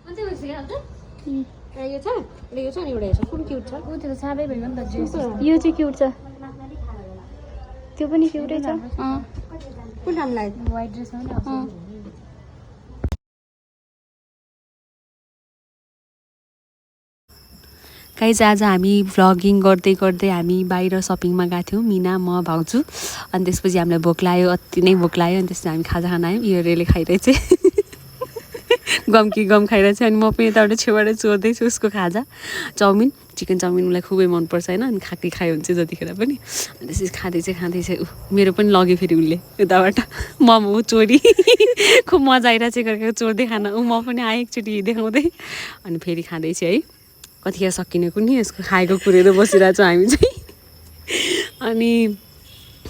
यो छ यो छ नि एउटा हेर्छ कुन क्युट छ त्यो साबै भयो नि त ड्रेस यो चाहिँ क्युट छ त्यो पनि क्युटै छ कुन राम्रो लाग्यो व्हाइट ड्रेसमा पनि आउँछ गाइज आज हामी भ्लगिङ गर्दै गर्दै हामी बाहिर सपिङमा गएको थियौँ मिना म भाउजू अनि त्यसपछि हामीलाई भोक लाग्यो अति नै भोक लाग्यो अनि त्यसपछि हामी खाजा खान आयौँ यो रेले खाइरहेछ गम कि गम खाइरहेछ अनि म पनि यताबाट छेउबाट चोर्दैछु उसको खाजा चाउमिन चिकन चाउमिन उसलाई खुबै मनपर्छ होइन अनि खाँदै खायो हुन्छ जतिखेर पनि अनि त्यसपछि खाँदैछ मेरो पनि लग्यो फेरि उसले यताबाट मोमो चोरी खुब मजा आइरहेछ गरेको चोर्दै खान म पनि आएँ एकचोटि देखाउँदै अनि फेरि खाँदैछ है कतिखेर सकिने कुनै यसको खाएको कुरेर बसिरहेछौँ हामी चाहिँ अनि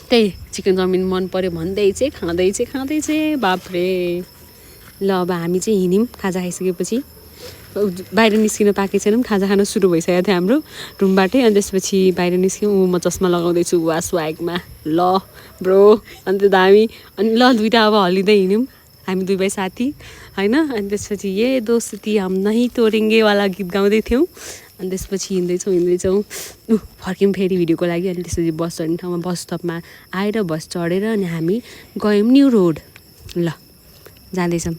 त्यही चिकन चाउमिन मन पऱ्यो भन्दैछ खाँदैछ बाफ्रे ल अब हामी चाहिँ हिँड्यौँ खाजा खाइसकेपछि बाहिर निस्किन पाएको छैनौँ खाजा खान सुरु भइसकेको थियो हाम्रो रुमबाटै अनि त्यसपछि बाहिर निस्क्यौँ म चस्मा लगाउँदैछु वा स्वागमा ल ब्रो अन्त हामी अनि ल दुइटा अब हल्लिँदै हिँड्यौँ हामी दुई भाइ साथी होइन अनि त्यसपछि ये दोस्ती हम नहीं तोडेंगेवाला गीत गाउँदै थियौँ अनि त्यसपछि हिँड्दैछौँ फर्क्यौँ फेरि भिडियोको लागि अनि त्यसपछि बस चढ्ने ठाउँमा बस स्टपमा आएर बस चढेर अनि हामी गयौँ न्यू रोड ल जाँदैछौँ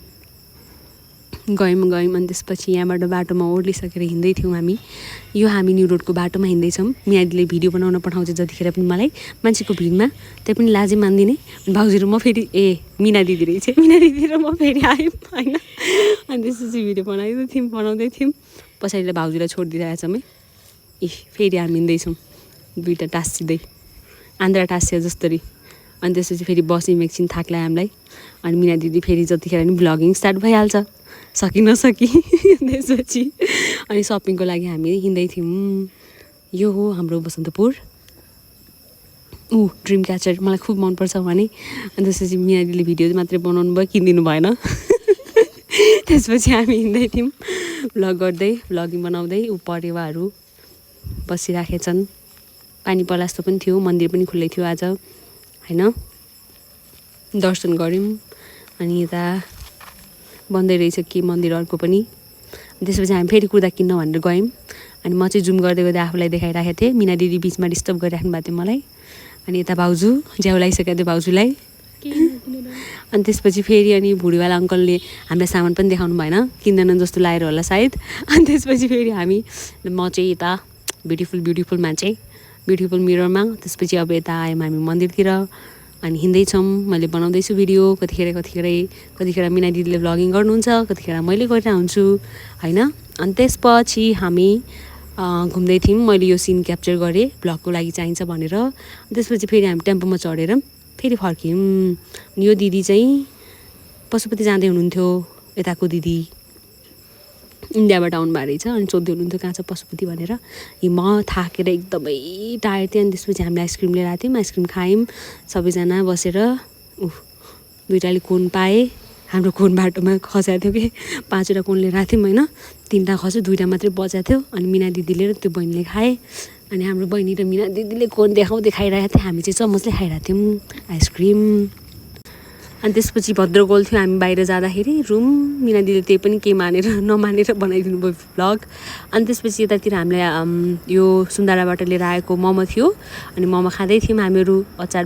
गयौँ अनि त्यसपछि यहाँबाट बाटोमा ओर्लिसकेर हिँड्दै थियौँ हामी यो हामी न्यू रोडको बाटोमा हिँड्दैछौँ मियादीले भिडियो बनाउन पठाउँछ जतिखेर पनि मलाई मान्छेको भिडमा त्यही पनि लाजै मान्दिनँ भाउजू र म फेरि मिना दिदी रहेछ मिना दिदी र म फेरि आयौँ होइन अनि त्यसपछि भिडियो बनाउँदै थियौँ पछाडिलाई भाउजूलाई छोडिदिइरहेछौँ है फेरि हामी हिँड्दैछौँ दुइटा टाँसिँदै आन्द्रा टाँसिया जस्तरी अनि त्यसपछि फेरि बस्यौँ एकछिन थाक्ला हामीलाई अनि मिना दिदी फेरि जतिखेर पनि भ्लगिङ स्टार्ट भइहाल्छ सकी नसकी त्यसपछि अनि सपिङको लागि हामी हिँड्दै थियौँ यो हो हाम्रो बसन्तपुर ड्रिम क्याचर मलाई खुब मनपर्छ भने अनि त्यसपछि मिना दिदीले भिडियो मात्रै बनाउनु भयो किनिदिनु भएन त्यसपछि हामी हिँड्दै थियौँ भ्लगिङ बनाउँदै परेवाहरू बसिराखेछन् पानी पलास्तो पनि थियो मन्दिर पनि खुल्लै थियो आज होइन दर्शन गऱ्यौँ अनि यता बन्दै रहेछ कि मन्दिर अर्को पनि त्यसपछि हामी फेरि कुर्ता किन्न भनेर गयौँ अनि म चाहिँ जुम गर्दै आफूलाई देखाइराखेको थिएँ मिना दिदी बिचमा डिस्टर्ब गरिराख्नु भएको थियो मलाई अनि यता भाउजू ज्याउ लगाइसकेको थियो भाउजूलाई अनि त्यसपछि फेरि अनि भुडीवाला अङ्कलले हामीलाई सामान पनि देखाउनु भएन किन्दैन जस्तो लागेर होला सायद अनि त्यसपछि फेरि हामी म चाहिँ यता ब्युटिफुल मान्छे ब्युटिफुल मिररमा त्यसपछि अब यता आयौँ हामी मन्दिरतिर अनि हिँड्दैछौँ मैले बनाउँदैछु भिडियो कतिखेर मिना दिदीले भ्लगिङ गर्नुहुन्छ कतिखेर मैले गरेर हुन्छु होइन अनि त्यसपछि हामी घुम्दै थियौँ मैले यो सिन क्याप्चर गरेँ भ्लगको लागि चाहिन्छ भनेर त्यसपछि फेरि हामी टेम्पोमा चढेर फेरि फर्क्यौँ यो दिदी चाहिँ पशुपति जाँदै हुनुहुन्थ्यो यताको दिदी इन्डियाबाट आउनुभएको रहेछ अनि सोध्दै हुनुहुन्थ्यो कहाँ छ पशुपति भनेर म थाकेर एकदमै टायर्ड थिएँ अनि त्यसपछि हामीले आइसक्रिम लिएर आएको थियौँ आइसक्रिम खायौँ सबैजना बसेर दुइटाले कोन पाएँ हाम्रो कोन बाटोमा खसाएको थियो कि 5वटा कोन लिएर आएको थियौँ होइन 3टा खस्यो 2टा मात्रै बचाएको थियो अनि मिना दिदीले र त्यो बहिनीले खाएँ अनि हाम्रो बहिनी र मिना दिदीले कोन देखाउँदै खाइरहेको थियो हामी चाहिँ चम्मचले खाइरहेको थियौँ आइसक्रिम अनि त्यसपछि भद्रगोल थियो हामी बाहिर जाँदाखेरि रुम मिना दिदीले त्यही पनि केही मानेर नमानेर बनाइदिनु भयो भ्लग अनि त्यसपछि यतातिर हामीलाई यो सुन्दाराबाट लिएर आएको मोमो थियो अनि मोमो खाँदै थियौँ हामीहरू अचार